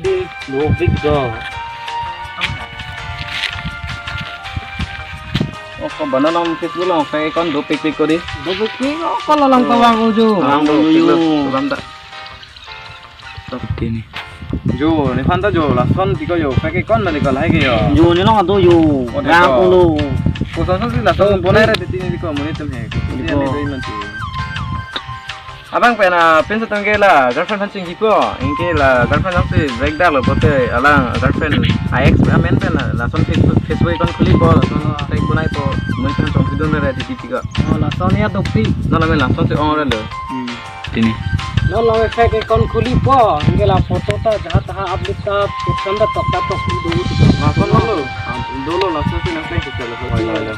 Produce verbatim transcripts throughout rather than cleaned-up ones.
Dopik do. Oh, ko bana nom Facebook along fake account dopik pik ko di. Dopik pik, oh, ko lalang tawang uju. Lalang do uju. Lalang ta. Ini. Jo, nephan ta jo, lason tiko jo, fake account mali ko lahai ke jo. Jo, nelong ado jo. Oh, rang tiko. Ulo. Kosonsi lason bonai ra titi ne tiko, monit atum he. Titi tiko. Ane do iman ti. Abang pen, ah, pinso atum ke la girlfriend aphan chingkipo, anke la girlfriend aphansi break dak lo pote alang girlfriend a ex amen pen la, lason Facebook, Facebook account khulipo, lason fake bonaipo, monit atum chongpidun ra titi tiko. Oh, lason ya dopik. Non amen lasonsi ong ra lo. Hmm. Tini. Non la fake account khulipo, anke la photo ta jaha taha upload ta, caption ta tok ta tok do. Lason lo. Ah, dolo lasonsi nang fake account lo.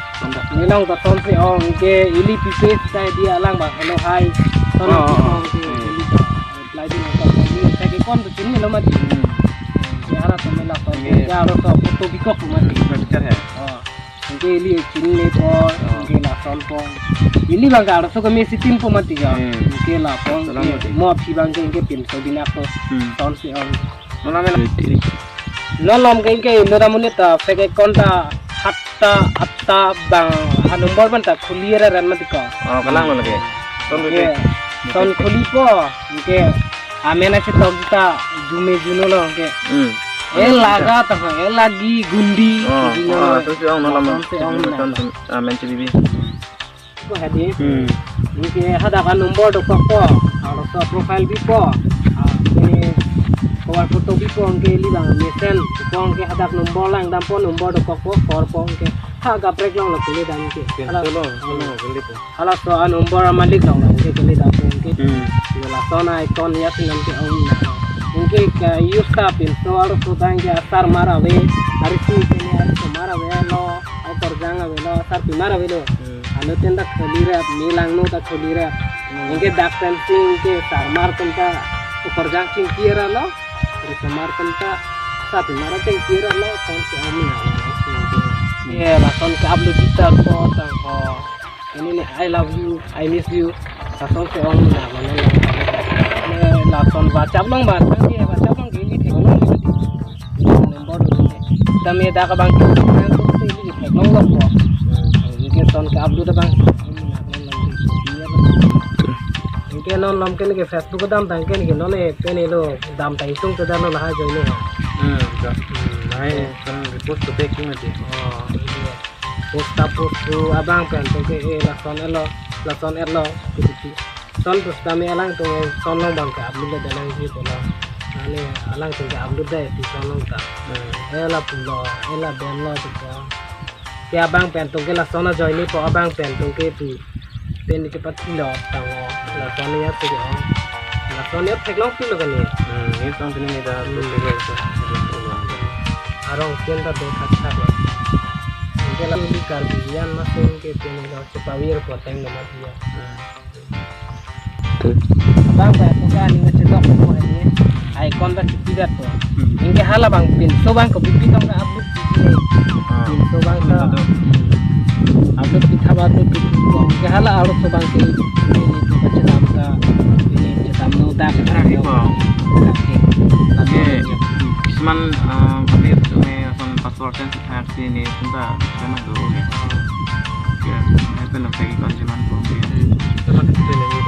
Nelong ta lasonsi ong, anke ili pipe sita dia alang bang hello hi. Ton. Oh, oh, oh. Anke ili ta reply di nang ta. Ini fake account tu chini lo mati. Hmm. Ya, ara tu mela ton. Iya. Ya, ara tu photo bikok mati. Picture hai. Oh. Anke ili chininepo, oh, anke lasonpo. Ili bang ka arloso keme sitinpo mati ya. Hmm. Anke lapu, salam anke mati. Mo aphi bang ke anke pinso binakpo. Hmm. Lasonsi ong. Non amen. Non along ke anke inut amonit ta fake account ta hatta atta bang a number pen ta khuli ra ran mati ko. Oh, kalang lo lagi. Ton. Anke, dopik. Lason khulipo, anke amen asi tom ta jume juno lo anke. Hmm. Eh, laga ta, eh, lagi gundi. Oh, juno. Oh, lasonsi ong non amen. Lasonsi ong na. Lasonsi amen chibibi. Ko hadi. Hmm. Anke hadak a number dokokpo. Arloso profile bipo. Ah, ini cover photo bipo anke ili bang mesen. Bipo anke hadak number lang dampo, number dokokpo, korpo anke. Ha kaprek along lo kele dam ke. Oke, hala. Tolong, tolong, kele po. Halaso a number a malik along lo anke kele dampo anke. Hmm. Yo lason a account ya sinam ke ong na. Anke ke use ta pinso arloso ta anke asar mar ave. Arisi kele arisi mar ave lo. Okorjang ave lo, asarpi mar ave lo. Hmm. Anut ten ta khuli ra, me langno ta khuli ra. Hmm. Anke dak pensi anke sarmar atum ta okorjang chingki ra lo, riso mar atum ta sarpi mar chingki ra lo, lasonsi ong na. Hmm. Ye, lason ke upload jita ko tang ho. Ini ne, "I love you, I miss you." Lasonsi ong na, mana lo. Ne, lason WhatsApp along ba, tang ye WhatsApp along ke ili theklong. Number do ne. Tame dak abang ke, nang tu si ili theklong lo po. Anke lason ke upload abang. Anke non along ke ne ke Facebook dam tang ke ne ke non ne pen elo dam tang isung ke dam lo lahai ajoine. Hmm, ya. Hmm, lahai, eh, kan repost to pek mati. Oh, iya. Post ta post tu abang pen atum ke, eh, lason et lo, lason et lo, gitu. Lason post tame alangtum ason along bang ke upload le dalang ji pula. Mane alangtum ke upload dei pi ason along ta. Hmm. Eh, la pulo, eh, la ben lo, gitu. Ke abang pen atum ke lason ajoine po abang pen atum ke pi. Pen ke pati lo, tango. Lason ya tu ke ong. Lason ya theklong pi lo kani. Hmm, ini tang sini ni dah. Hmm. Arong pen ta do thak thak lo. Anke la ili Karbi an masing ke pen lo. Chepawir poteng nama dia. Hmm. Abang ba to ka ni ngecek ko ni. Ai kon ba kipi dat to. Hmm. Anke hala bang pinso bang ko bipi tong ka upload ni. Ah. Pinso bang ka. Betul, betul. Upload pitha ba upload pitha ko. Anke hala arloso bang ke ni ni to ka chetam ka. Ni chetam no dak. Terakhir, Bang. Oke. Oke. Kisman, eh, kami itu ni akan password kan. Aksi ni atum ta sama do. Ya, pen fake account cheman ko. Sama kita ni ni.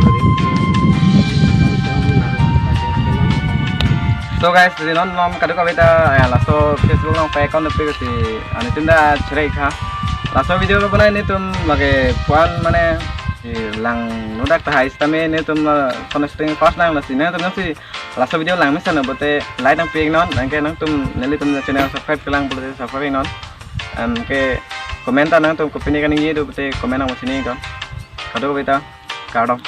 So guys, di non non kadokave ta, ya, laso Facebook along fake account pe si, anitum ta cherai kha. Laso video lo bonai netum lake puan mane, eh, langno dak tahai sitame netum la kono sitting first lang lasi netum si laso video lang mesen lo pote like nangpi non, anke nangtum nelitum channel subscribe kelang pote subscribe non. Anke comment ta nangtum kopine kaningje do pote comment nang masini don. Kadokave ta, kardom.